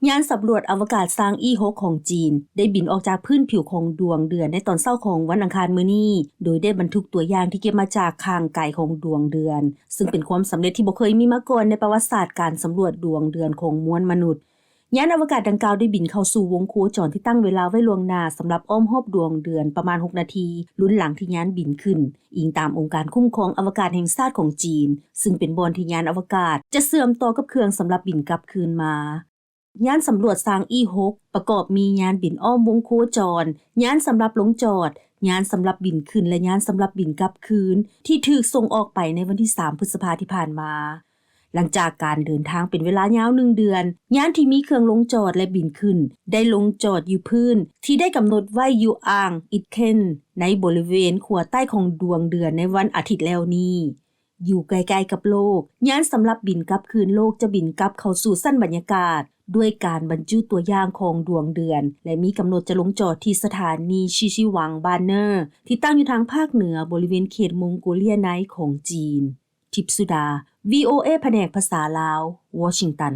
ຍານສຳຫຼວດອະວະກາດຊາງອີຫົກຂອງຈີນ ໄດ້ບິນອອກຈາກພື້ນຜິວຂອງດວງເດືອນໃນຕອນເຊົ້າຂອງວັນອັງຄານມື້ນີ້ ໂດຍໄດ້ບັນທຸກຕົວຢ່າງທີ່ເກັບມາຈາກຂ້າງໄກຂອງດວງເດືອນ, ຊຶ່ງເປັນຄວາມສຳເລັດທີ່ບໍ່ເຄີຍມີມາກ່ອນໃນປະຫວັດສາດການສຳຫຼວດດວງເດືອນຂອງມວນມະນຸດ. ຍານອະວະກາດດັ່ງກ່າວໄດ້ບິນເຂົ້າສູ່ວົງໂຄຈອນທີ່ຕັ້ງເວລາໄວ້ລ່ວງໜ້າສຳລັບອ້ອມຮອບດວງເດືອນປະມານຫົກນາທີ ລຸນຫຼັງທີ່ຍານບິນຂຶ້ນ, ອີງຕາມອົງການຄຸ້ມຄອງອະວະກາດແຫ່ງຊາດຂອງຈີນ, ຊຶ່ງເປັນບ່ອນທີ່ຍານອະວະກາດຈະເຊື່ອມຕໍ່ກັບເຄື່ອງສຳລັບບິນກັບຄືນມາ. ຍານສຳຫຼວດຊາງອີຫົກ ປະກອບມີຍານບິນອ້ອມວົງໂຄຈອນ, ຍານສຳລັບລົງຈອດ, ຍານສຳລັບບິນຂຶ້ນ ແລະ ຍານສຳລັບບິນກັບຄືນ ທີ່ຖືກສົ່ງອອກໄປໃນວັນທີສາມ ພຶດສະພາທີ່ຜ່ານມາ. ຫຼັງຈາກການເດີນທາງເປັນເວລາຍາວໜຶ່ງເດືອນ, ຍານທີ່ມີເຄື່ອງລົງຈອດ ແລະ ບິນຂຶ້ນ ໄດ້ລົງຈອດຢູ່ພື້ນທີ່ໄດ້ກຳນົດໄວ້ຢູ່ອ່າງອິດເຄນ ໃນບໍລິເວນຂົວໃຕ້ຂອງດວງເດືອນໃນວັນອາທິດແລ້ວນີ້. ຢູ່ໃກ້ໆກັບໂລກ, ຍານສຳລັບບິນກັບຄືນໂລກຈະບິນກັບເຂົ້າສູ່ຊັ້ນບັນຍາກາດ ດ້ວຍການບັນຈຸຕົວຢ່າງຂອງດວງເດືອນ ແລະ ມີກຳນົດຈະລົງຈອດທີ່ສະຖານີຊິຊິຫວັງບານເນີ ທີ່ຕັ້ງຢູ່ທາງພາກເໜືອບໍລິເວນເຂດມົງໂກເລຍໃນຂອງຈີນ. ທິບສຸດາ ວີໂອເອ ພະແນກພາສາລາວ ວໍຊິງຕັນ.